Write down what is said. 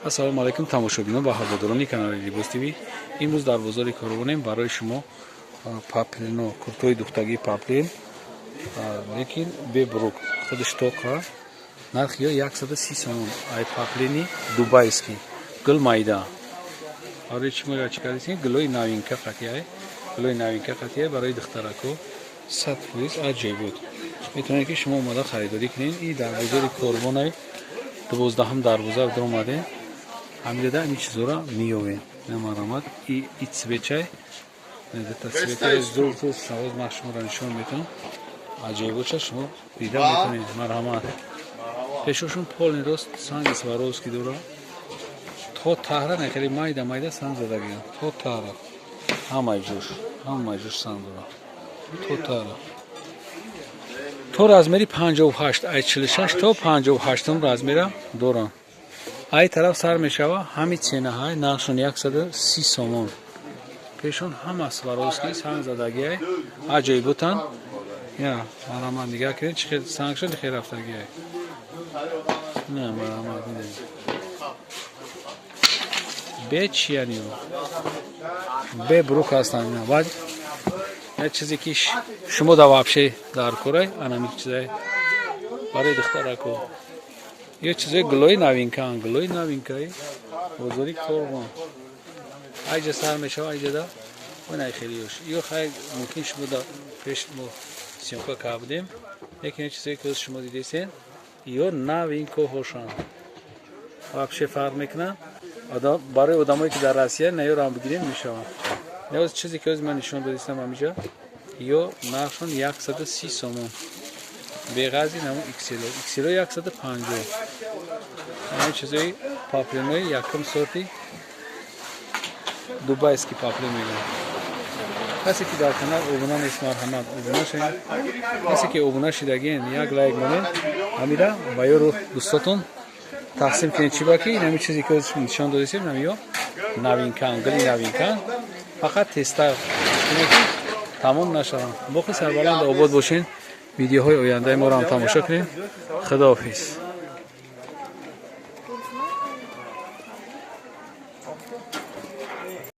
Ассалому алайкум, тамошобинон ва ҳаводорони канали Либос ТВ. Имрӯз дар бозори Корвонем. Барои шумо поплино, куртои духтагии поплин, лекин бе брюк, худаш тоқа. Нархи ё 130 сомон. Ай поплини дубайский, гул майда. Барои чӣ мо чӣ кардем? Гулои новинка қатиай, гулои новинка қатиай. Барои духтарако 100% аҷоиб буд. Метавонед, ки шумо омада харидорӣ кунед. И дар бозори Корвонай, 12-ҳум дарвоза даромадем, ҳамида ин чизора меёвем. Марҳамат. И цвечай цветай зур зур. Савоз ман шуморо нишон метавам. Аҷоибоча шумо дида метавонед. Марҳамат. Пешошон полный рост санги Сваровски дора, то таҳра не, хеле майда майда санг задагиям. То таҳра ҳамаи ҷош, ҳамаи ҷош санг дора, то таҳра, то размери 58, ай 46 то 58-ум размера дорам. Ай тараф сар мешава, ҳами ценаҳай, нархшон 130 сомон. Пешон ҳама Сваровски санг задагиай, аҷоиботан. Я, марҳамат, нигаҳ кунед, чӣ хел санг шуд, хел рафтагиай. На, марҳамат, бе чияни, бе брюк ҳастанд. Баъд як чизе, ки шумо да вообще дар корай, анами чизай барои духтарако. Ё чизои гулои новинкаан, гулои новинкаи бозори Корвон. Айҷа сар мешава, айҷада онай хелиёш. Ё хай, мумкин шумо да пеш мо съёмка карда будем, лекин чизое ки шумо дидесен, ё новинкаҳошанд, вообще фарқ мекунанд. Барои одамое, ки дар Россия наёрам, бигирем мешаванд. Ё чизе, ки ҳозир ман нишон додистам ҳамиҷа, ё нархшон 130 сомон. Беғарзи намо XL, XL 150. Ҳамин чизои поплинои якум сорти дубайский поплин мегӯянд. Касе, ки дар канал обуна нест, марҳамат, обуна шавед. Касе, ки обуна шидагиен, як лайк монед, ҳамира ба ёру дӯстотон тақсим кунед. Чӣ ба ки ин ҳамин чизе, ки нишон додистем, ҳамиё новинкан, гули новинкан. Фақат тезтар кунед, ки тамом нашаванд. Боқи сарбаланд, обод бошед. Видеоҳои ояндаи моро ҳам тамошо кунед. Худоҳофиз.